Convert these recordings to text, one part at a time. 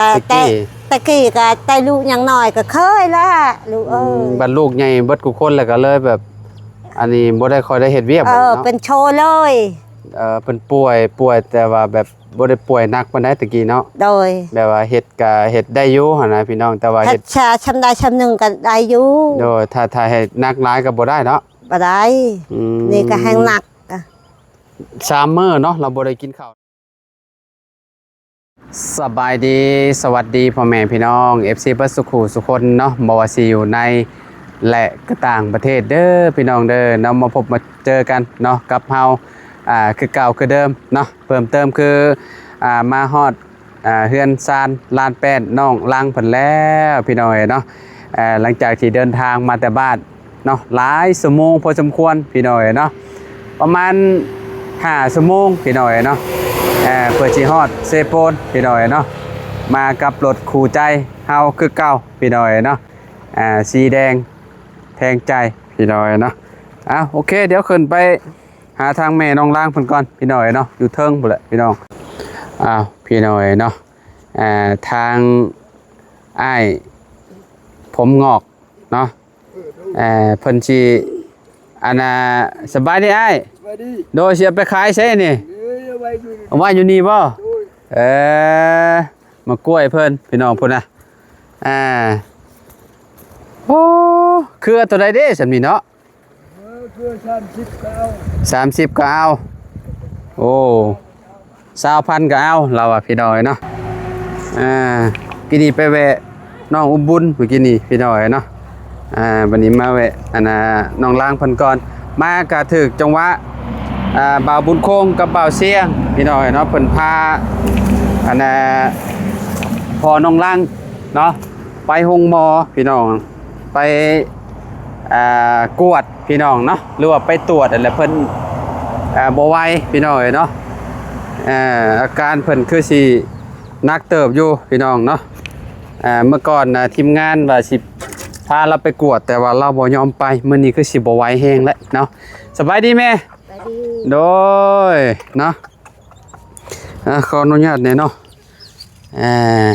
ແຕ່ ແຕ່ ແຕ່ກີ້ກໍແຕ່ລູກຍັງນ້ອຍກໍເຄີຍແລ້ວ ລູກເອີຍ. ອືມ ບັດລູກໃຫຍ່ເບິດທຸກຄົນແລ້ວກໍເລີຍແບບ ອັນນີ້ບໍ່ໄດ້ຄ່ອຍໄດ້ເຮັດວຽກ ເອີ ບັດນີ້ເນາະ ເປັນໂຊເລີຍ. ເອີ ເພິ່ນປ່ວຍ ປ່ວຍ ແຕ່ວ່າແບບບໍ່ໄດ້ປ່ວຍໜັກປານໃດແຕ່ກີ້ເນາະ. ໂດຍ ແບບວ່າເຮັດກໍເຮັດໄດ້ຢູ່ຫັ້ນນະພີ່ນ້ອງ ແຕ່ວ່າເຮັດ ເຮັດຊະ ຊຳໃດຊຳໜຶ່ງກໍໄດ້ຢູ່. ໂດຍ ຖ້າ ຖ້າເຮັດໜັກຫຼາຍກໍບໍ່ໄດ້ເນາະ. ບໍ່ໄດ້. ອືມ ນີ້ກໍແຮງໜັກ. ສາມມື້ເນາະ ລາວບໍ່ໄດ້ກິນເຂົ້າ. ສະບາຍດີ ສະຫວັດດີພໍ່ແມ່ພີ່ນ້ອງ ເອັຟຊີ ເບິດສູ່ຄູ່ສູ່ຄົນເນາະ ບໍ່ວ່າຊິຢູ່ໃນ ແລະ ກໍຕ່າງປະເທດເດີພີ່ນ້ອງເດີເນາະ. ມາພົບມາເຈີກັນເນາະ ກັບເຮົາ ອ່າ ຄືເກົ່າຄືເດີມເນາະ. ເພີ່ມເຕີມຄື ອ່າ ມາຮອດ ອ່າ ເຮືອນຊານລານແປ້ນນ້ອງລັງເພິ່ນແລ້ວພີ່ນ້ອງເອີຍເນາະ. ເອີ ຫຼັງຈາກທີ່ເດີນທາງມາແຕ່ບ້ານເນາະ ຫຼາຍຊົ່ວໂມງພໍສົມຄວນພີ່ນ້ອງເອີຍເນາະ ປະມານຫ້າຊົ່ວໂມງພີ່ນ້ອງເອີຍເນາະ. ເອີ ເພື່ອຊິຮອດເຊໂປນພີ່ນ້ອງເອີຍເນາະ ມາກັບລົດຄູ່ໃຈເຮົາຄືເກົ່າພີ່ນ້ອງເອີຍເນາະ. ອ່າ ສີແດງແທງໃຈພີ່ນ້ອງເອີຍເນາະ. ອ່າ ໂອເຄ ດຽວຂຶ້ນໄປ ຫາທາງແມ່ນ້ອງລາງເພິ່ນກ່ອນພີ່ນ້ອງເອີຍເນາະ ຢູ່ເທິງພຸ້ນແຫຼະພີ່ນ້ອງ. ອ້າວ ພີ່ນ້ອງເອີຍເນາະ ອ່າ ທາງອ້າຍຜົມງອກເນາະ ເອີ ເພິ່ນຊິ ອັນນ່າ ສະບາຍດີອ້າຍ. ສະບາຍດີ. ໂດຍ ຊິເອົາໄປຂາຍໃສນີ້? ເອີ ເອົາໄວ້ຢູ່ນີ້ ເອົາໄວ້ຢູ່ນີ້ບໍ່? ໂດຍ. ເອີ ໝາກກ້ວຍເພິ່ນພີ່ນ້ອງພຸ້ນນະ. ອ່າ ໂອ້ ເຄືອໂຕໃດເດ້ສ່ຳນີ້ເນາະ? ເອີ ເຄືອສາມສິບກໍເອົາ ສາມສິບກໍເອົາ. ໂອ້ ຊາວພັນກໍເອົາ ລາວວ່າພີ່ນ້ອງເອີຍເນາະ. ອ່າ ກີ້ນີ້ໄປແວະນ້ອງອຸບບຸນມື້ກີ້ນີ້ພີ່ນ້ອງເອີຍເນາະ. ອ່າ ບັດນີ້ມາແວະ ອັນນ່າ ນ້ອງລາງເພິ່ນກ່ອນ ມາກະຖືກຈັງຫວະ ອ່າ ບ່າວບຸນຄົງກັບບ່າວຊຽງພີ່ນ້ອງເອີຍເນາະ ເພິ່ນພາ ອັນນ່າ ພໍ່ນ້ອງລາງເນາະ ໄປໂຮງໝໍພີ່ນ້ອງ ໄປ ອ່າ ກວດພີ່ນ້ອງເນາະ ຫຼືວ່າໄປຕວດຫັ້ນແຫຼະ ເພິ່ນ ອ່າ ບໍ່ໄຫວພີ່ນ້ອງເອີຍເນາະ. ອ່າ ອາການເພິ່ນຄືຊິໜັກເຕີບຢູ່ພີ່ນ້ອງເນາະ. ອ່າ ເມື່ອກ່ອນນະ ທີມງານວ່າຊິພາລາວໄປກວດ ແຕ່ວ່າລາວບໍ່ຍອມໄປ ມື້ນີ້ຄືຊິບໍ່ໄຫວແຮງແລ້ວເນາະ. ສະບາຍດີແມ່. ສະບາຍດີ. ໂດຍ ເນາະ ອ່າ ຂໍອະນຸຍາດແດ່ເນາະ. ອ່າ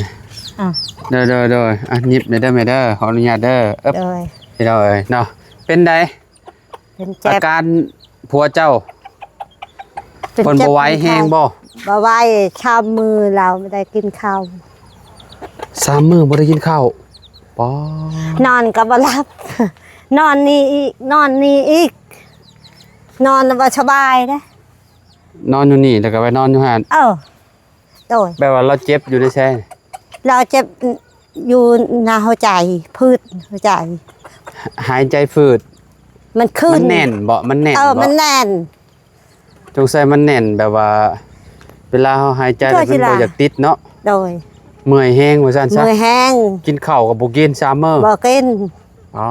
ໂດຍ ໂດຍ ໂດຍ ອ່ະ ຫຍິບແດ່ເດີແມ່ເດີ ຂໍອະນຸຍາດເດີ. ເອີບ ໂດຍ ພີ່ນ້ອງເອີຍເນາະ. ເປັນໃດ ເປັນເຈັບ ອາການຜົວເຈົ້າ ເປັນ ເພິ່ນບໍ່ໄຫວແຮງບໍ່? ບໍ່ໄຫວ ສາມມື້ລາວບໍ່ໄດ້ກິນເຂົ້າ ສາມມື້ບໍ່ໄດ້ກິນເຂົ້າ. ປາ ນອນກໍບໍ່ຫຼັບ ນອນນີ້ອີກ ນອນນີ້ອີກ ນອນແລ້ວບໍ່ສະບາຍເດ້. ນອນຢູ່ນີ້ ແລ້ວກໍໄປນອນຢູ່ຫັ້ນ. ເອີ ໂດຍ ແບບວ່າລາວເຈັບຢູ່ໃນໃສ? ລາວເຈັບຢູ່ໜ້າຫົວໃຈ ພືດຫົວໃຈ ຫາຍໃຈຝືດ. ມັນຂຶ້ນ ມັນແໜ້ນບໍ່? ມັນແໜ້ນ ເອີ ບໍ່? ມັນແໜ້ນ ສົງໄສມັນແໜ້ນ ແບບວ່າເວລາເຮົາຫາຍໃຈແລ້ວມັນບໍ່ຢາກຕິດເນາະ. ໂດຍ ເມື່ອຍແຮງວ່າຊັ້ນຊະ. ເມື່ອຍແຮງ ກິນເຂົ້າກໍບໍ່ກິນ ສາມມື້ບໍ່ກິນ. ອໍ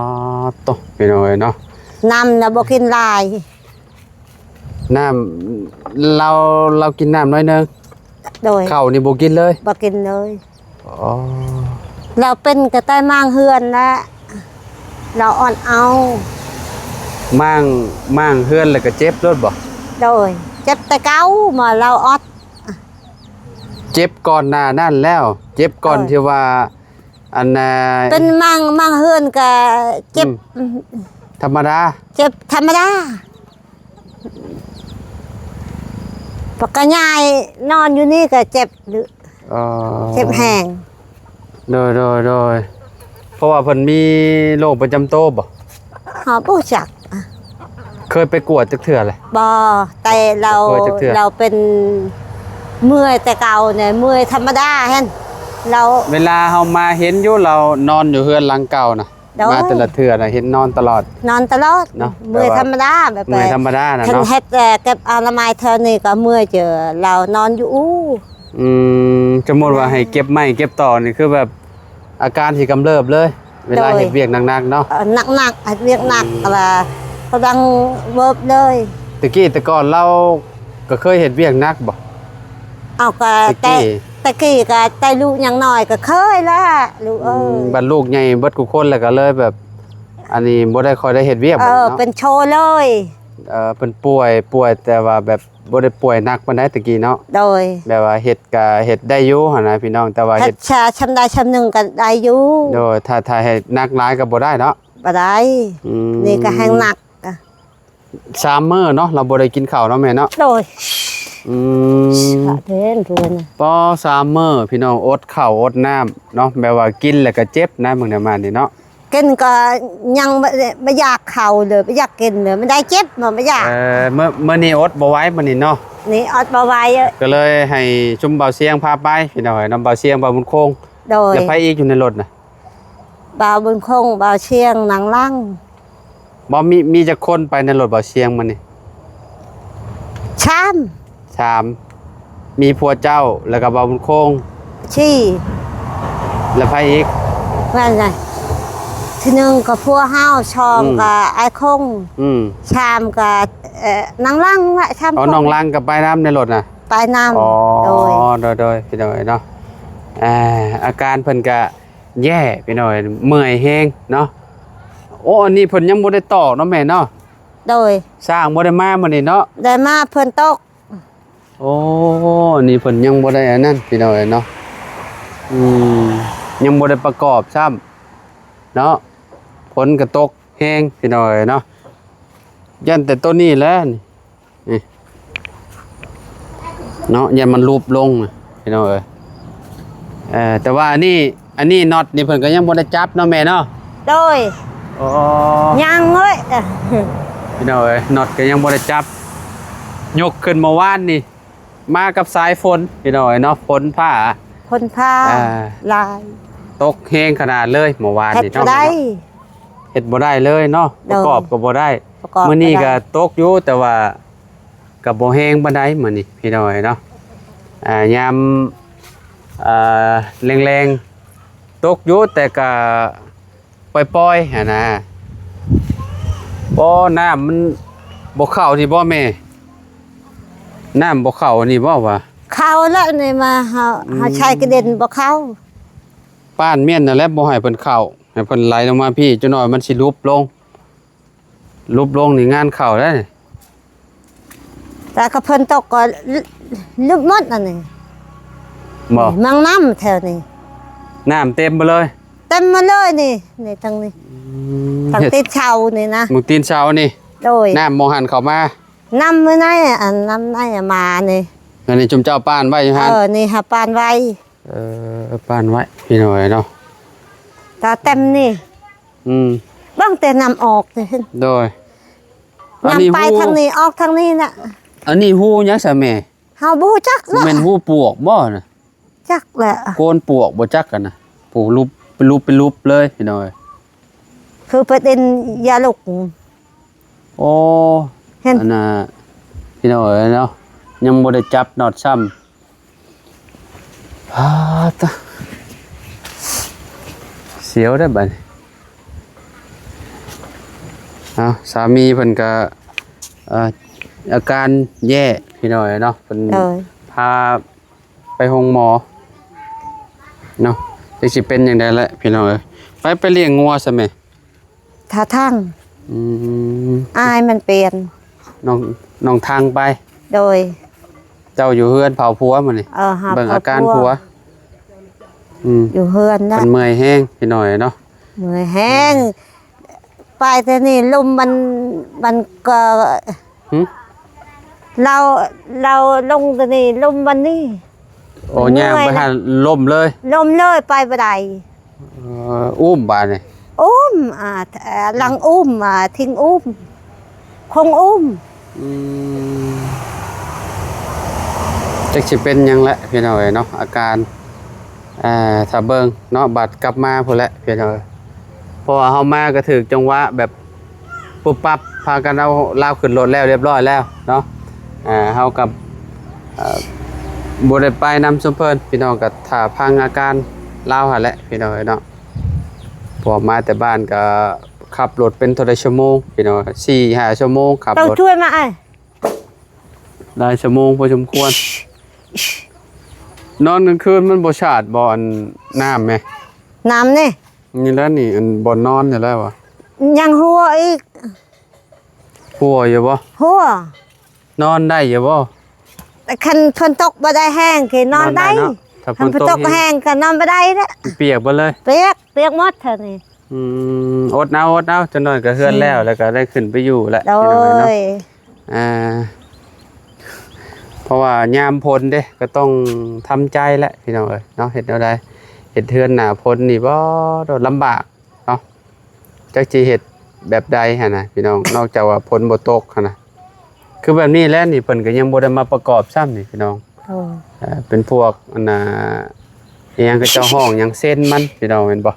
ໂຕ ພີ່ນ້ອງເອີຍເນາະ ນ້ຳນະບໍ່ກິນຫຼາຍ. ນ້ຳ ລາວ ລາວກິນນ້ຳໜ້ອຍໜຶ່ງ. ໂດຍ ເຂົ້ານີ້ບໍ່ກິນເລີຍ? ບໍ່ກິນເລີຍ. ອໍ ລາວເປັນກະແຕ່ມ້າງເຮືອນແຫຼະ ລາວອອດເອົາ. ມ້າງ ມ້າງເຮືອນແລ້ວກະເຈັບໂລດບໍ່? ໂດຍ ເຈັບແຕ່ເກົ່າ ມາລາວອອດ. ເຈັບກ່ອນໜ້ານັ້ນແລ້ວ? ເຈັບກ່ອນ ໂດຍ ທີ່ວ່າ ອັນນ່າ ເປັນມ້າງ ມ້າງເຮືອນກະເຈັບ. ອືມ ທຳມະດາ ເຈັບທຳມະດາ. ປະກະຍາຍນອນຢູ່ນີ້ກໍເຈັບ ອໍ ເຈັບແຮງ. ໂດຍ ໂດຍ ໂດຍ ເພາະວ່າເພິ່ນມີໂລກປະຈຳໂຕບໍ່? ເຮົາບໍ່ຈັກ. ເຄີຍໄປກວດຈັກເທື່ອແລ້ວ? ບໍ່ ແຕ່ລາວ ບໍ່ເຄີຍຈັກເທື່ອ ລາວເປັນເມື່ອຍແຕ່ເກົ່ານີ້ ເມື່ອຍທຳມະດາຫັ້ນ ລາວ ເວລາເຮົາມາເຫັນຢູ່ ລາວນອນຢູ່ເຮືອນຫຼັງເກົ່ານະ. ໂດຍ ມາແຕ່ລະເທື່ອນະ ເຫັນນອນຕະຫຼອດ. ນອນຕະຫຼອດເນາະ ເມື່ອຍທຳມະດາ ແບບ ເມື່ອຍທຳມະດານະເນາະ. ເຮັດ ເອີ ເກັບອະນາໄມແຖວນີ້ກໍເມື່ອຍ ເຈີລາວນອນຢູ່ອູ່. ອືມ ສົມມຸດວ່າໃຫ້ເກັບໄມ້ເກັບຕອກນີ້ ຄືແບບອາການຊິກຳເລີບເລີຍ ເວລາ ໂດຍ ເຮັດວຽກໜັກໆເນາະ. ເອີ ໜັກໆ ເຮັດວຽກໜັກ ອືມ ລະກຳລັງເວີບເລີຍ. ແຕ່ກີ້ແຕ່ກ່ອນລາວກໍເຄີຍເຮັດວຽກໜັກບໍ່? ເອົາ ກໍແຕ່ ແຕ່ກີ້ ແຕ່ກີ້ກໍແຕ່ລູກຍັງນ້ອຍກໍເຄີຍແລ້ວ ລູກເອີຍ. ອືມ ບັດລູກໃຫຍ່ເບິດທຸກຄົນແລ້ວກໍເລີຍແບບ ອັນນີ້ບໍ່ໄດ້ຄ່ອຍໄດ້ເຮັດວຽກ. ເອີ ບັດນີ້ເນາະ ເປັນໂຊເລີຍ. ເອີ ເພິ່ນປ່ວຍ ປ່ວຍ ແຕ່ວ່າແບບ ບໍ່ໄດ້ປ່ວຍໜັກປານໃດແຕ່ກີ້ເນາະ. ໂດຍ ແບບວ່າເຮັດກະເຮັດໄດ້ຢູ່ຫັ້ນນະພີ່ນ້ອງ ແຕ່ວ່າເຮັດ ເຮັດຊາຊ່ຳໃດຊ່ຳໜຶ່ງກໍໄດ້ຢູ່. ໂດຍ ຖ້າ ຖ້າເຮັດໜັກຫຼາຍກໍບໍ່ໄດ້ເນາະ. ບໍ່ໄດ້. ອືມ ນີ້ກໍແຮງໜັກ. ສາມມື້ເນາະ ລາວບໍ່ໄດ້ກິນເຂົ້າເນາະແມ່ເນາະ. ໂດຍ. ອືມ ສະເດັນດ້ວຍນະ ພໍສາມມື້ພີ່ນ້ອງ ອົດເຂົ້າອົດນ້ຳເນາະ ແບບວ່າກິນແລ້ວກໍເຈັບນະ ມື້ນະມານີ້ເນາະ. ກິນກໍຍັງບໍ່ ບໍ່ຢາກເຂົ້າເລີຍ ບໍ່ຢາກກິນເລີຍ ມັນໄດ້ເຈັບ ມັນບໍ່ຢາກ. ເອີ ມື້ ມື້ນີ້ອົດບໍ່ໄຫວມື້ນີ້ເນາະ. ນີ້ອົດບໍ່ໄຫວ ກໍເລີຍໃຫ້ຊຸມບ່າວຊຽງພາໄປພີ່ນ້ອງເອີຍ ນຳບ່າວຊຽງ ບ່າວບຸນຄົງ. ໂດຍ. ແລ້ວໃຜອີກຢູ່ໃນລົດນະ? ບ່າວບຸນຄົງ ບ່າວຊຽງ ນາງຫຼັງ. ບໍ່ ມີ ມີຈັກຄົນໄປໃນລົດບ່າວຊຽງມື້ນີ້? ສາມ. ສາມ ມີຜົວເຈົ້າ ແລ້ວກໍບ່າວບຸນຄົງ. ສີ່. ແລ້ວໃຜອີກ? ແມ່ນໄງ ທີໜຶ່ງກໍຜົວເຮົາ ສອງ ອືມ ກໍອ້າຍຄົງ. ອືມ ສາມ ກໍ ເອີ ນາງຫຼັງລະ ສາມ. ອໍ ຄົນ ນ້ອງຫຼັງກໍໄປນຳໃນລົດນະ? ໄປນຳ. ອໍ ໂດຍ ໂດຍ ໂດຍ ພີ່ນ້ອງເອີຍເນາະ. ອ່າ ອາການເພິ່ນກະ ແຍ່ພີ່ນ້ອງເອີຍ ເມື່ອຍແຮງເນາະ. ໂອ້ ອັນນີ້ເພິ່ນຍັງບໍ່ໄດ້ຕອກເນາະແມ່ເນາະ. ໂດຍ. ຊ່າງບໍ່ໄດ້ມາມື້ນີ້ເນາະ. ໄດ້ມາ ຝົນຕົກ. ໂອ້ ອັນນີ້ເພິ່ນຍັງບໍ່ໄດ້ອັນນັ້ນພີ່ນ້ອງເອີຍເນາະ. ອືມ ຍັງບໍ່ໄດ້ປະກອບຊ້ຳເນາະ ຝົນກໍຕົກແຮງພີ່ນ້ອງເອີຍເນາະ. ຢ້ານແຕ່ໂຕນີ້ແຫຼະນີ້ ນີ້ເນາະ ຢ້ານມັນຫຼຸບລົງນະພີ່ນ້ອງເອີຍ. ເອີ ແຕ່ວ່າອັນນີ້ ອັນນີ້ນັອດນີ້ເພິ່ນກໍຍັງບໍ່ໄດ້ຈັບເນາະແມ່ເນາະ. ໂດຍ. ໂອ້ ຍັງເວີ້ຍ ພີ່ນ້ອງເອີຍ ນັອດກໍຍັງບໍ່ໄດ້ຈັບ. ຍົກຂຶ້ນເມື່ອວານນີ້ ມາກັບສາຍຝົນພີ່ນ້ອງເອີຍເນາະ ຝົນຟ້າ ຝົນຟ້າ ອ່າ ຫຼາຍ ຕົກແຮງຂະໜາດເລີຍເມື່ອວານນີ້ເນາະ. ເຮັດບໍ່ໄດ້ ເຮັດບໍ່ໄດ້ເລີຍເນາະ. ໂດຍ. ປະກອບກໍບໍ່ໄດ້ ປະກອບ ມື້ນີ້ກໍຕົກຢູ່ ແຕ່ວ່າກໍບໍ່ແຮງປານໃດມື້ນີ້ພີ່ນ້ອງເອີຍເນາະ. ອ່າ ຍາມ ອ່າ ແລງໆ ຕົກຢູ່ ແຕ່ກໍປ່ອຍໆ ຫັ້ນນະ. ບໍ່ ນ້ຳມັນບໍ່ເຂົ້ານີ້ບໍ່ແມ່? ນ້ຳບໍ່ເຂົ້ານີ້ບໍ່ວະ? ເຂົ້າແລ້ວນີ້ມາ ເຮົາ ອືມ ເຮົາໃຊ້ກະເດັນບໍ່ເຂົ້າ. ປ້ານມ້ຽນນັ້ນແຫຼະ ບໍ່ໃຫ້ເພິ່ນເຂົ້າ ໃຫ້ເພິ່ນໄຫຼລົງມາພີ້ ຈັກໜ້ອຍມັນຊິຫຼຸບລົງ. ຫຼຸບລົງນີ້ງານເຂົ້າໄດ໋. ແຕ່ກໍຝົນຕົກກໍ ຫຼຸບໝົດອັນນີ້. ບໍ່ ມັງນ້ຳແຖວນີ້ ນ້ຳເຕັມໄປເລີຍ. ເຕັມໝົດເລີຍນີ້ ນີ້ ທາງນີ້ ອືມ ທາງ ເຮັດ ຕີນເສົານີ້ນະ ໝົງຕີນເສົານີ້. ໂດຍ. ນ້ຳໝ່ອງຫັ້ນເຂົ້າມາ ນ້ຳມື້ໃນ ອັນ ນ້ຳໃນມານີ້. ອັນນີ້ຈຸມເຈົ້າປ້ານໄວ້ຢູ່ຫັ້ນ. ເອີ ນີ້ຫາປ້ານໄວ້. ເອີ ປ້ານໄວ້ພີ່ນ້ອງເອີຍເນາະ. ຕາເຕັມນີ້. ອືມ ເບິ່ງແຕ່ນ້ຳອອກນີ້. ໂດຍ. ນ້ຳໄປທາງນີ້ ອອກທາງນີ້ນະ. ອັນນີ້ຮູຫຍັງຊະແມ່? ເຮົາບໍ່ຮູ້ຈັກເນາະ. ແມ່ນຮູປວກບໍ່ນະ? ຈັກແຫຼະ ໂກນປວກບໍ່ຈັກຫັ້ນນະ. ປູລຸບ ເປັນຫຼຸບເປັນຫຼຸບເລີຍພີ່ນ້ອງເອີຍ. ຄືໄປເຕັ້ນຢາລຸກ. ໂອ້ ເຫັນ ອັນນ່າ ພີ່ນ້ອງເອີຍເນາະ ຍັງບໍ່ໄດ້ຈັບນັອດຊ້ຳ. ອາ ຕະ ສຽວເດ້ບາດນີ້. ເອົາ ສາມີເພິ່ນກະ ເອີ ອາການແຍ່ພີ່ນ້ອງເອີຍເນາະ ເພິ່ນ ໂດຍ ພາໄປໂຮງໝໍເນາະ. ຈັກຊິເປັນຈັ່ງໃດແຫຼະພີ່ນ້ອງເອີຍ. ໄປ ໄປລ້ຽງງົວຊະແມ່. ທ່າທາງ ອືມ ອາຍມັນປ່ຽນ ນ້ອງ ນ້ອງທາງໄປ. ໂດຍ. ເຈົ້າຢູ່ເຮືອນເຝົ້າຜົວມື້ນີ້. ເອີ ຫາ ເບິ່ງອາການຜົວ ເຝົ້າຜົວ. ອືມ ຢູ່ເຮືອນນະ. ເພິ່ນເມື່ອຍແຮງພີ່ນ້ອງເນາະ. ເມື່ອຍແຮງ. ໄປແຕ່ນີ້ລົມມັນ ມັນກໍ ຫຶ? ລາວ ລາວລົງແຕ່ນີ້ ລົມວັນນີ້. ໂອ້ ເມື່ອຍ ຍ່າງໄປຫາ ລະ ລົມເລີຍ. ລົມເລີຍ ໄປບໍ່ໄດ້. ເອີ ອຸ້ມບາດນີ້. ອຸ້ມ ອ່າ ຫຼັງອຸ້ມ ອ່າ ທິງອຸ້ມ ຄົງອຸ້ມ. ອືມ ຈັກຊິເປັນຫຍັງແຫຼະພີ່ນ້ອງເອີຍເນາະ ອາການ. ອ່າ ຖ້າເບິ່ງເນາະ ບາດກັບມາພຸ້ນແຫຼະພີ່ນ້ອງເອີຍ. ເພາະວ່າເຮົາມາກໍຖືກຈັງຫວະແບບປຸບປັບ ພາກັນເອົາລາວຂຶ້ນລົດແລ້ວ ລຽບຮ້ອຍແລ້ວເນາະ. ອ່າ ເຮົາກັບ ເອີ ບໍ່ໄດ້ໄປນຳຊຸມເພິ່ນ ພີ່ນ້ອງກໍຖ້າຟັງອາການລາວຫັ້ນແຫຼະພີ່ນ້ອງເອີຍເນາະ. ເພາະວ່າມາແຕ່ບ້ານກໍຂັບລົດເປັນເທົ່າໃດຊົ່ວໂມງພີ່ນ້ອງ ສີ່ຫ້າຊົ່ວໂມງຂັບລົດ. ເອົາຖ້ວຍມາອ້າຍ. ຫຼາຍຊົ່ວໂມງພໍສົມຄວນ. ນອນກາງຄືນມັນບໍ່ຊາດບໍ່ ອັນ ນ້ຳແມ? ນ້ຳນີ້ ນີ້ແຫຼະນີ້ ອັນ ບ່ອນນອນນີ້ແຫຼະຫວາ? ຍັງຮົ່ວອີກ. ຮົ່ວຢູ່ບໍ່? ຮົ່ວ. ນອນໄດ້ຢູ່ບໍ່? ຄັນຝົນຕົກບໍ່ໄດ້ແຮງ ຄືນອນໄດ້ ນອນໄດ້ເນາະ ຖ້າຝົນຕົກແຮງ ຄັນຝົນຕົກແຮງກໍນອນບໍ່ໄດ້ແຫຼະ ປຽກເບິດເລີຍ ປຽກ ປຽກໝົດເທື່ອນີ້. ອືມ ອົດເອົາ ອົດເອົາ ຈັກໜ້ອຍກໍເຮືອນແລ້ວ ແລ້ວກໍໄດ້ຂຶ້ນໄປຢູ່ແຫຼະ ໂດຍ ພີ່ນ້ອງເອີຍເນາະ. ອ່າ ເພາະວ່າຍາມຝົນເດ້ ກໍຕ້ອງທຳໃຈແຫຼະ ພີ່ນ້ອງເອີຍເນາະ. ເຮັດແນວໃດ ເຮັດເຮືອນໜ້າຝົນນີ້ບໍ່ ລຳບາກເນາະ. ຈັກຊິເຮັດແບບໃດຫັ້ນນະ ພີ່ນ້ອງ ນອກຈາກວ່າຝົນບໍ່ຕົກຫັ້ນນະ. ຄືແບບນີ້ແຫຼະນີ້ ເພິ່ນກໍຍັງບໍ່ໄດ້ມາປະກອບຊ້ຳນີ້ ພີ່ນ້ອງ. ໂອ້ ເອີ ເປັນພວກອັນນ່າ ອີຫຍັງ ເຂົາເຈົ້າຮ້ອງຫຍັງ ເຊັນມັນ ພີ່ນ້ອງ ແມ່ນບໍ່?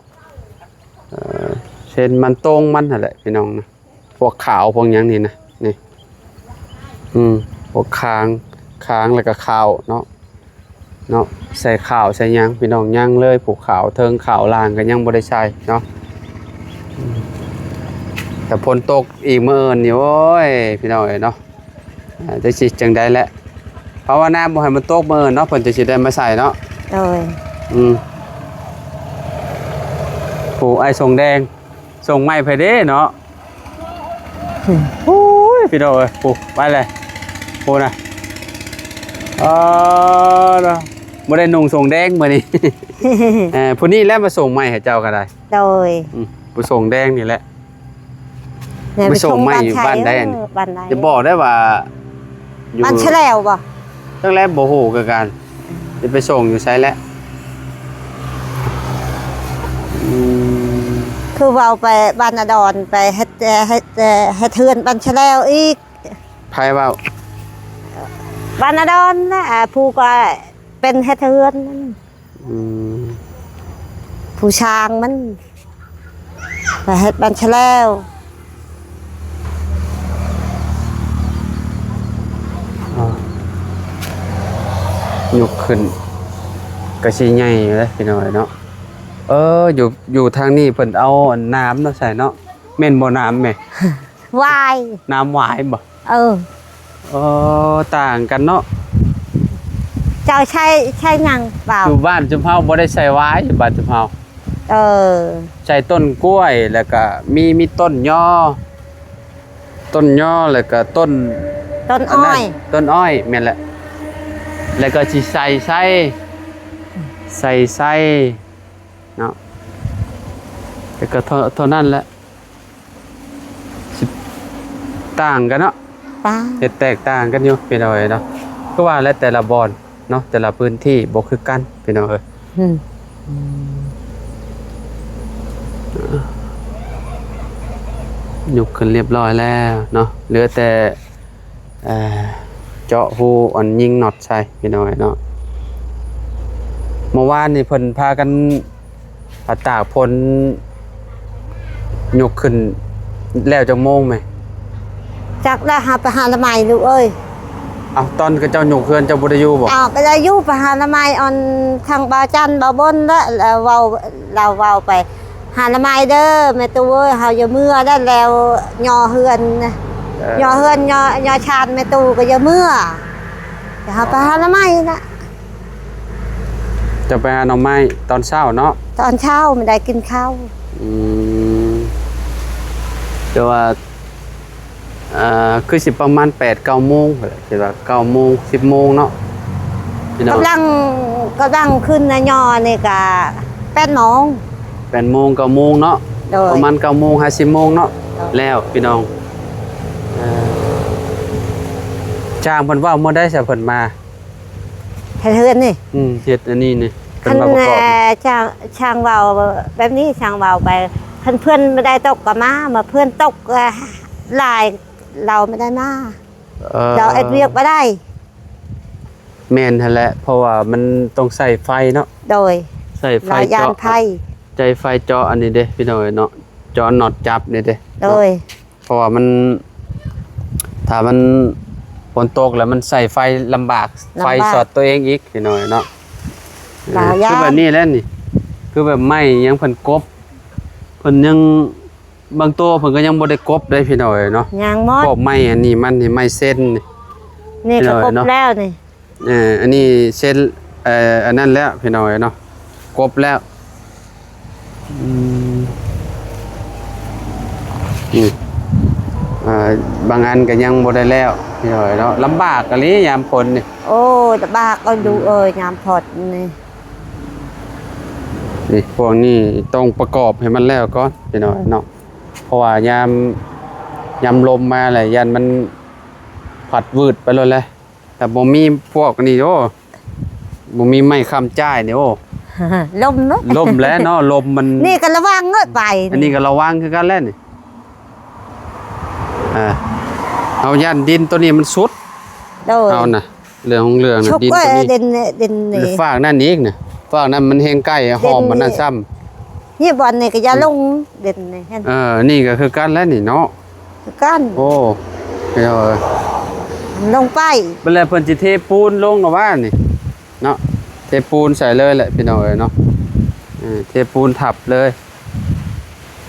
ເອີ ເຊັນມັນ ຕົງມັນຫັ້ນແຫຼະ ພີ່ນ້ອງນະ. ພວກຂາວພວກຫຍັງນີ້ນະ ນີ້ ອືມ ພວກຄາງ ຄາງ ແລ້ວກໍຂາວເນາະ ເນາະ ໃສ່ຂາວໃສ່ຫຍັງ ພີ່ນ້ອງ ຍັງເລີຍ ຜູ້ຂາວເທິງຂາວລ່າງກໍຍັງບໍ່ໄດ້ໃສ່ເນາະ. ອືມ ແຕ່ຝົນຕົກອີກມື້ອື່ນນີ້ ໂອ້ຍ ພີ່ນ້ອງເອີຍເນາະ ອ່າ ຈັກຊິຈັ່ງໃດແຫຼະ. ພາວະນາບໍ່ໃຫ້ມັນຕົກມື້ອື່ນເນາະ ເພິ່ນຈັ່ງຊິໄດ້ມາໃສ່ເນາະ. ໂດຍ ອືມ ຜູ້ອ້າຍສົ່ງແດງ ສົ່ງໃໝ່ໃຜເດ້ເນາະ. ໂອ້ຍ ພີ່ນ້ອງເອີຍ ໂອ້ ໄປເລີຍ ໂອ້ນະ ເອີ ບໍ່ໄດ້ນຸ່ງສົ່ງແດງມື້ນີ້. ເອີ ຜູ້ນີ້ແຫຼະມາສົ່ງໃໝ່ໃຫ້ເຈົ້າກໍໄດ້. ໂດຍ ອືມ ຜູ້ສົ່ງແດງນີ້ແຫຼະ ມາສົ່ງໃໝ່ຢູ່ບ້ານໃດ ເອີ ບ້ານໃດ ຢ່າບອກໄດ້ວ່າ ຢູ່ບ້ານຊະແຫຼວບໍ່? ຈັກແລ້ວ ບໍ່ຮູ້ຄືກັນ ຈະໄປສົ່ງຢູ່ໃສແຫຼະ. ອືມ ຄືເວົ້າໄປບ້ານອາດອນ ໄປເຮັດ ເຮັດ ເຮັດເຮືອນບ້ານຊະແຫຼວອີກ. ໃຜເວົ້າ? ບ້ານອາດອນນະ ຜູ້ກໍເປັນເຮັດເຮືອນ. ອືມ ຜູ້ຊ່າງມັນໄປເຮັດບ້ານຊະແຫຼວ. ຍົກຂຶ້ນກໍຊິໃຫຍ່ຢູ່ເດ້ ພີ່ນ້ອງເອີຍເນາະ. ເອີ ຢູ່ ຢູ່ທາງນີ້ເພິ່ນເອົາອັນນ້ຳເນາະໃສ່ເນາະ ແມ່ນບໍ່ ນ້ຳແມ່? ຫວາຍ ນ້ຳຫວາຍບໍ່? ເອີ ເອີ ຕ່າງກັນເນາະ. ເຈົ້າໃຊ້ ໃຊ້ຫຍັງເປົ່າ? ຢູ່ບ້ານຊຸມເຮົາບໍ່ໄດ້ໃຊ້ຫວາຍ ບ້ານຊຸມເຮົາ ເອີ ໃຊ້ຕົ້ນກ້ວຍ ແລ້ວກະມີ ມີຕົ້ນຍໍ ຕົ້ນຍໍ ແລ້ວກະຕົ້ນ ຕົ້ນອ້ອຍ ຕົ້ນອ້ອຍ ແມ່ນແຫຼະ. ແລ້ວກໍຊິໃສ່ໄຊ ໃສ່ໄຊເນາະ ແລ້ວກໍເທົ່າ ເທົ່ານັ້ນແຫຼະ. ຊິຕ່າງກັນເນາະ ຕ່າງ ເຮັດແຕກຕ່າງກັນຢູ່ ພີ່ນ້ອງເອີຍເນາະ. ຄືວ່າແຫຼະ ແຕ່ລະບ່ອນເນາະ ແຕ່ລະພື້ນທີ່ບໍ່ຄືກັນ ພີ່ນ້ອງເອີຍ. ອືມ ຍົກຂຶ້ນລຽບຮ້ອຍແລ້ວເນາະ ເຫຼືອແຕ່ ເອີ ເຈາະຮູອັນຍິງນັອດໃສ່ ພີ່ນ້ອງເອີຍເນາະ. ເມື່ອວານນີ້ເພິ່ນພາກັນ ອາ ຕາກຝົນ ຍົກຂຶ້ນແລ້ວຈັກໂມງແມ່? ຈັກແລ້ວ ຫາໄປຫາລະໄມລູກເອີຍ. ເອົ້າ ຕອນເຂົາເຈົ້າຍົກເຮືອນເຈົ້າບໍ່ໄດ້ຢູ່ບໍ່? ເອົ້າ ໄປໄດ້ຢູ່ ໄປຫາລະໄມ ອັນທາງບ່າວຈັນ ບ່າວບົນ ແລະ ລາວເວົ້າ ລາວເວົ້າໄປ ຫາລະໄມເດີ ແມ່ຕູ້ເອີຍ ເຮົາຢ່າເມືອໄດ້ແລ້ວ ຍໍເຮືອນ ເອີ ຍໍເຮືອນ ຍໍ ຍໍຊານແມ່ຕູ້ກໍຢ່າເມືອ ເຮົາໄປຫາລະໄມນະ. ເຈົ້າໄປຫາໜໍ່ໄມ້ຕອນເຊົ້າເນາະ? ຕອນເຊົ້າ ແມ່ນໄດ້ກິນເຂົ້າ. ອືມ ແຕ່ວ່າ ອ່າ ຄືຊິປະມານແປດເກົ້າໂມງພຸ້ນແຫຼະ ຄິດວ່າເກົ້າໂມງ ສິບໂມງເນາະ ພີ່ນ້ອງ. ກຳລັງ ກຳລັງຂຶ້ນນະ ຍໍນີ້ກະແປດໂມງ ແປດໂມງ ເກົ້າໂມງເນາະ. ໂດຍ ປະມານເກົ້າໂມງຫາສິບໂມງເນາະ. ໂດຍ ແລ້ວ ພີ່ນ້ອງ ເອີ ຊ່າງເພິ່ນເວົ້າມື້ໃດຊະເພິ່ນມາ? ເຮັດເຮືອນນີ້ ອືມ ເຮັດອັນນີ້ນີ້ ເພິ່ນມາປະກອບ. ຄັນ ເອີ ຊ່າງ ຊ່າງເວົ້າແບບນີ້ ຊ່າງເວົ້າໄປ ຄັນເພິ່ນບໍ່ໄດ້ຕົກກໍມາ ມາເພື່ອນຕົກ ເອີ ຫຼາຍ ລາວບໍ່ໄດ້ມາ. ເອີ ລາວເຮັດວຽກບໍ່ໄດ້. ແມ່ນຫັ້ນແຫຼະ ເພາະວ່າມັນຕ້ອງໃຊ້ໄຟເນາະ. ໂດຍ ໃຊ້ໄຟເຈາະ ໃຊ້ໄຟເຈາະອັນນີ້ເດ້ ພີ່ນ້ອງເອີຍເນາະ ເຈາະນັອດຈັບນີ້ເດ້. ໂດຍ ເນາະ ເພາະວ່າມັນ ຖ້າມັນຝົນຕົກແລ້ວມັນໃຊ້ໄຟລຳບາກ ລຳບາກ ໄຟຊັອດຕົວເອງອີກ ພີ່ນ້ອງເນາະ. ເອີ ຄືແບບນີ້ແຫຼະນີ້ ຄືແບບໄມ້ຫຍັງເພິ່ນກົບ ເພິ່ນຍັງ ບາງຕົວເພິ່ນກໍຍັງບໍ່ໄດ້ກົບເດ້ ພີ່ນ້ອງເນາະ. ຍັງໝົດ ພວກໄມ້ອັນນີ້ມັນນີ້ ໄມ້ເຊັນນີ້ ນີ້ກໍ ພີ່ນ້ອງເນາະ ກົບແລ້ວນີ້. ເອີ ອັນນີ້ເຊັນ ເອີ ອັນນັ້ນແລ້ວ ພີ່ນ້ອງເນາະ ກົບແລ້ວ. ອືມ ນີ້ ອ່າ ບາງອັນກໍຍັງບໍ່ໄດ້ແລ້ວ ພີ່ນ້ອງເອີຍເນາະ. ລຳບາກອີ່ຫຼີຍາມຝົນນີ້. ໂອ້ ລຳບາກເອີຍ ອືມ ລູກເອີຍ ຍາມຝົນນີ້. ນີ້ ພວກນີ້ຕ້ອງປະກອບໃຫ້ມັນແລ້ວກ່ອນ ພີ່ນ້ອງເນາະ, ເພາະວ່າຍາມ ຍາມລົມມາແລ້ວ ຢ້ານມັນພັດວືດໄປໂລດແຫຼະ. ຖ້າບໍ່ມີພວກນີ້ ໂອ້ ບໍ່ມີໄມ້ຄ້ຳຈ້າຍນີ້ ໂອ້ ລົ້ມເນາະ ລົ້ມແຫຼະເນາະ. ລົມມັນ ນີ້ກໍລະວັງເນາະ ໄປ ອັນນີ້ກໍລະວັງຄືກັນແຫຼະນີ້. ອ່າ ເຮົາຢ້ານດິນໂຕນີ້ມັນຊຸດ ໂດຍ ເຮົານະ ເລື່ອງຂອງເລື່ອງນະ ຊຸກ ດິນໂຕນີ້ ເອີ ດິນ ດິນນີ້ ແລະຟາກນັ້ນອີກນະ ຟາກນັ້ນມັນແຮງໃກ້ ດິນນີ້ ຫອມມັນນັ້ນຊ້ຳ. ນີ້ບ່ອນນີ້ກໍຢ່າ ອືມ ລົງ ດິນນີ້ ເຫັນ ເອີ ນີ້ກໍຄືກັນແຫຼະນີ້ເນາະ ຄືກັນ. ໂອ້ ພີ່ນ້ອງເອີຍ ລົງໄປ ເພິ່ນແລ້ວເພິ່ນຊິເທປູນລົງລະວ່ານີ້ເນາະ, ເທປູນໃສ່ເລີຍແຫຼະ ພີ່ນ້ອງເອີຍເນາະ. ເອີ ເທປູນທັບເລີຍ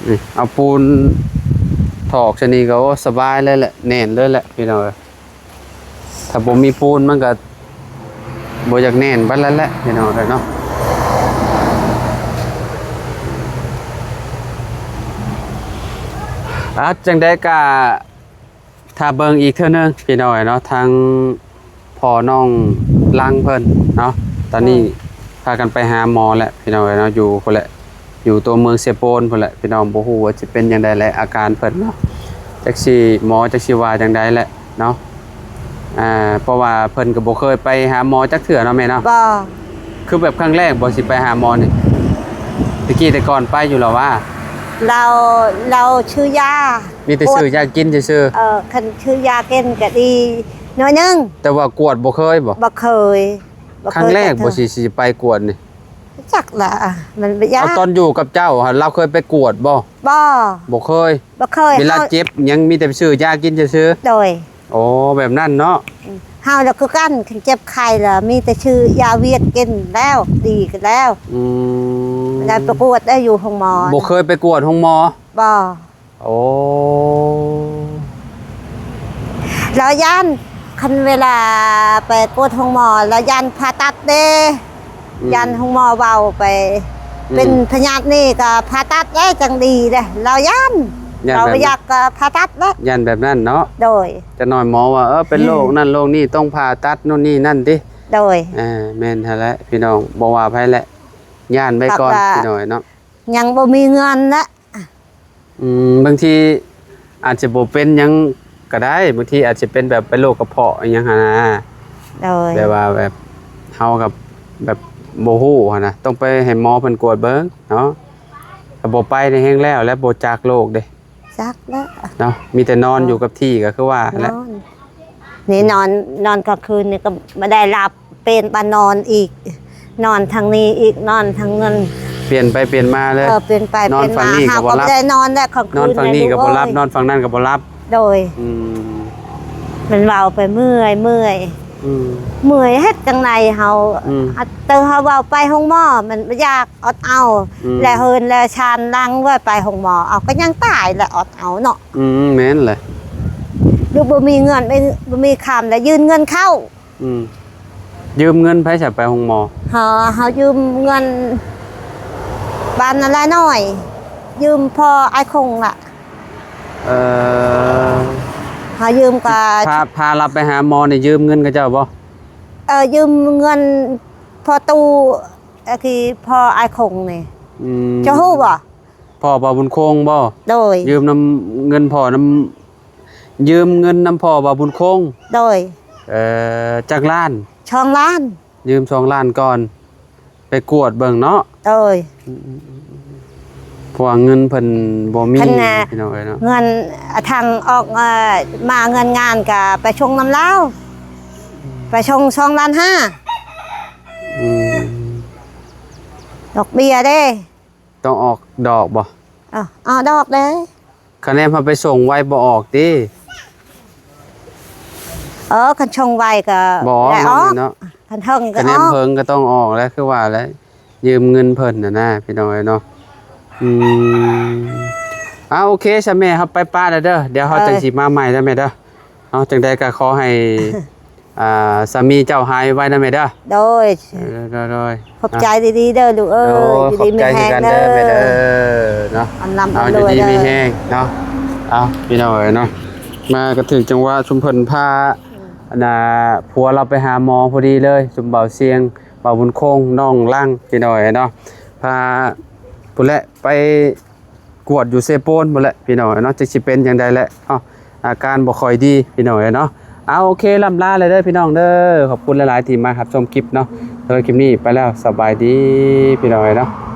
ນີ້ ເອົາປູນຖອກຊະນີ້ກໍ ໂອ້ ສະບາຍເລີຍແຫຼະ ແໜ້ນເລີຍແຫຼະ ພີ່ນ້ອງເອີຍ. ຖ້າບໍ່ມີປູນມັນກໍບໍ່ຢາກແໜ້ນປານນັ້ນແຫຼະ ພີ່ນ້ອງເອີຍເນາະ. ອ່າ ຈັ່ງໃດກໍຖ້າເບິ່ງອີກເທື່ອໜຶ່ງ ພີ່ນ້ອງເອີຍເນາະ, ທາງພໍ່ນ້ອງລັງເພິ່ນເນາະ ຕອນນີ້ ເອີ ພາກັນໄປຫາໝໍແຫຼະ ພີ່ນ້ອງເອີຍເນາະ, ຢູ່ພຸ້ນແຫຼະ ຢູ່ຕົວເມືອງເຊໂປນພຸ້ນແຫຼະ ພີ່ນ້ອງ. ບໍ່ຮູ້ວ່າຊິເປັນຈັ່ງໃດແຫຼະ ອາການເພິ່ນເນາະ, ຈັກຊິໝໍຈັກຊິວ່າຈັ່ງໃດແຫຼະເນາະ. ອ່າ ເພາະວ່າເພິ່ນກໍບໍ່ເຄີຍໄປຫາໝໍຈັກເທື່ອເນາະແມ່ເນາະ. ບໍ່. ຄືແບບຄັ້ງແລກບໍ່ ຊິໄປຫາໝໍນີ້? ແຕ່ກີ້ແຕ່ກ່ອນໄປຢູ່ລະວ່າ? ລາວ ລາວຊື້ຢາ ມີແຕ່ຊື້ຢາກິນຊື່ໆ. ເອີ ຄັນຊື້ຢາກິນກໍດີໜ້ອຍໜຶ່ງ. ແຕ່ວ່າກວດບໍ່ເຄີຍບໍ່? ບໍ່ເຄີຍ. ບໍ່ເຄີຍ. ຄັ້ງແລກບໍ່ ຊິ ຊິໄປກວດນີ້? ຈັກລະ ມັນບໍ່ຢາກ. ເອົາ ຕອນຢູ່ກັບເຈົ້າຫັ້ນ ລາວເຄີຍໄປກວດບໍ່? ບໍ່ ບໍ່ເຄີຍ. ບໍ່ເຄີຍ. ເວລາເຈັບຫຍັງ ມີແຕ່ໄປຊື້ຢາກິນຊື່ໆ. ໂດຍ. ໂອ້ ແບບນັ້ນເນາະ. ອືມ ເຮົາລະຄືກັນ ຄັນເຈັບໄຂ້ລະມີແຕ່ຊື້ຢາຫວຽດກິນແລ້ວ ດີກໍແລ້ວ. ອືມ ໄດ້ໄປກວດໄດ້ຢູ່ໂຮງໝໍ. ບໍ່ເຄີຍໄປກວດໂຮງໝໍ? ບໍ່. ໂອ້ ລາວຢ້ານ ຄັນເວລາໄປກວດໂຮງໝໍ ລາວຢ້ານຜ່າຕັດເດ້. ອືມ ຢ້ານໂຮງໝໍເວົ້າໄປ ອືມ ເປັນພະຍາດນີ້ກໍຜ່າຕັດເດ້ ຈັ່ງດີເດ້ ລາວຢ້ານ. ຢ້ານ ລາວບໍ່ຢາກກໍຜ່າຕັດເດ້. ຢ້ານແບບນັ້ນເນາະ. ໂດຍ. ຈັກໜ້ອຍໝໍວ່າ ເອີ ເປັນໂລກນັ້ນ ອືມ ໂລກນີ້ ຕ້ອງຜ່າຕັດໂນ່ນນີ້ນັ້ນຕິ. ໂດຍ. ອ່າ ແມ່ນຫັ້ນແຫຼະ ພີ່ນ້ອງ ບໍ່ວ່າໃຜແຫຼະ ຢ້ານໄວ້ກ່ອນ ພີ່ນ້ອງເນາະ. ຍັງບໍ່ມີເງິນນະ. ອືມ ບາງທີອາດຈະບໍ່ເປັນຫຍັງກໍໄດ້ ບາງທີອາດຈະເປັນແບບເປັນໂລກກະເພາະອີ່ຫຍັງຫັ້ນນະ. ໂດຍ. ແບບວ່າແບບເຮົາກໍແບບບໍ່ຮູ້ຫັ້ນນະ ຕ້ອງໄປໃຫ້ໝໍເພິ່ນກວດເບິ່ງເນາະ. ຖ້າບໍ່ໄປນີ້ແຮງແລ້ວ ແລະບໍ່ຈັກໂລກເດ້. ຈັກແລ້ວເນາະ ມີແຕ່ນອນ ເອີ ຢູ່ກັບທີ່ກໍຄືວ່າແຫຼະ ນອນ. ນີ້ນອນ ນອນກາງຄືນນີ້ກໍບໍ່ໄດ້ຫຼັບ ປ່ຽນບານນອນອີກ ນອນທາງນີ້ອີກ ນອນທາງນັ້ນ ປ່ຽນໄປປ່ຽນມາເລີຍ. ເອີ ປ່ຽນໄປ ນອນຝັ່ງນີ້ກໍບໍ່ຫຼັບ ເຮົາກໍບໍ່ໄດ້ນອນແລ້ວກາງຄືນ ນອນຝັ່ງນີ້ກໍບໍ່ຫຼັບ ນອນຝັ່ງນັ້ນກໍບໍ່ຫຼັບ. ໂດຍ. ອືມ ມັນເວົ້າໄປເມື່ອຍ ເມື່ອຍ. ອືມ ເມື່ອຍເຮັດຈັ່ງໃດເຮົາ. ອືມ ແຕ່ເຮົາເວົ້າໄປໂຮງໝໍ ມັນບໍ່ຢາກ ອອດເອົາ. ອືມ ແລະເຮືອນແລະຊານຫຼັງໄວ້ໄປໂຮງໝໍ ເອົາ ກໍຍັງຕາຍແຫຼະ ອອດເອົາເນາະ. ອືມ ແມ່ນແຫຼະ ຫຼືບໍ່ມີເງິນ ບໍ່ມີຄຳ ແລະຢືມເງິນເຂົາ. ອືມ ຢືມເງິນໃຜຊະໄປໂຮງໝໍ? ເຮົາ ເຮົາຢືມເງິນບ້ານນາລາຍນ້ອຍ ຢືມພໍ່ອ້າຍຄົງລະ. ເອີ ເຮົາຢືມກະ ພາ ພາລາວໄປຫາໝໍນີ້ ຢືມເງິນເຂົາເຈົ້າບໍ່? ເອີ ຢືມເງິນພໍ່ຕູ້ ທີ່ພໍ່ອ້າຍຄົງນີ້. ອືມ ເຈົ້າຮູ້ບໍ່? ພໍ່ບ່າວບຸນຄົງບໍ່? ໂດຍ. ຢືມນຳເງິນພໍ່ນຳ ຢືມເງິນນຳພໍ່ບ່າວບຸນຄົງ. ໂດຍ. ເອີ ຈັກລ້ານ? ສອງລ້ານ. ຢືມສອງລ້ານກ່ອນ ໄປກວດເບິ່ງເນາະ. ໂດຍ. ອືມ ເພາະວ່າເງິນເພິ່ນບໍ່ມີ ພີ່ນ້ອງເອີຍເນາະ. ເງິນທາງອອກ ເອີ ມາເງິນງານກະໄປສົ່ງນຳລາວ ໄປສົ່ງສອງລ້ານຫ້າ. ອືມ ດອກເບ້ຍເດ້. ຕ້ອງອອກດອກບໍ່? ເອີ ອອກດອກເດ້. ຄັນແນມເຮົາໄປສົ່ງໄວບໍ່ອອກຕິ? ເອີ ຄັນສົ່ງໄວກໍບໍ່ອອກ ໄດ້ອອກເນາະ. ຄັນເຖິງກໍອອກ ຄັນແນມເພິ່ນກໍຕ້ອງອອກແຫຼະ ຄືວ່າແຫຼະ ຢືມເງິນເພິ່ນນະນະ ພີ່ນ້ອງເອີຍເນາະ. ອືມ ເອົາ ໂອເຄຊະແມ່ ເຮົາໄປປະແລ້ວເດີ ດຽວເຮົາ ເອີ ຈັ່ງຊິມາໃໝ່ເດີແມ່ເດີ. ເອົາ ຈັ່ງໃດກໍຂໍໃຫ້ ອ່າ ສາມີເຈົ້າຫາຍໄວນະແມ່ເດີ. ໂດຍ ເອີ ໂດຍໆ ຂອບໃຈດີໆເດີລູກເອີຍ. ໂດຍ ຢູ່ດີມີແຮງເດີ ຂອບໃຈຄືກັນເດີແມ່ເດີເນາະ. ອຳລຳ ເອົາ ອຳລວຍ ຢູ່ດີມີແຮງເນາະ. ເອົາ ພີ່ນ້ອງເອີຍເນາະ ມາກໍຖືກຈັງຫວະ ຊຸມເພິ່ນພາ ອັນນ່າ ຜົວລາວໄປຫາໝໍພໍດີເລີຍ ຊຸມບ່າວຊຽງ ບ່າວບຸນຄົງ ນ້ອງລັງ ພີ່ນ້ອງເອີຍເນາະ ພາພຸ້ນແຫຼະ ໄປກວດຢູ່ເຊໂປນພຸ້ນແຫຼະ ພີ່ນ້ອງເອີຍເນາະ ຈັກຊິເປັນຈັ່ງໃດແຫຼະເນາະ ອາການບໍ່ຄ່ອຍດີ ພີ່ນ້ອງເອີຍເນາະ. ເອົາ ໂອເຄ ລ່ຳລາແລ້ວເດີ ພີ່ນ້ອງເດີ ຂອບຄຸນຫຼາຍໆທີ່ມາຮັບຊົມຄລິບເນາະ ສຳລັບຄລິບນີ້ໄປແລ້ວ ສະບາຍດີ ພີ່ນ້ອງເອີຍເນາະ.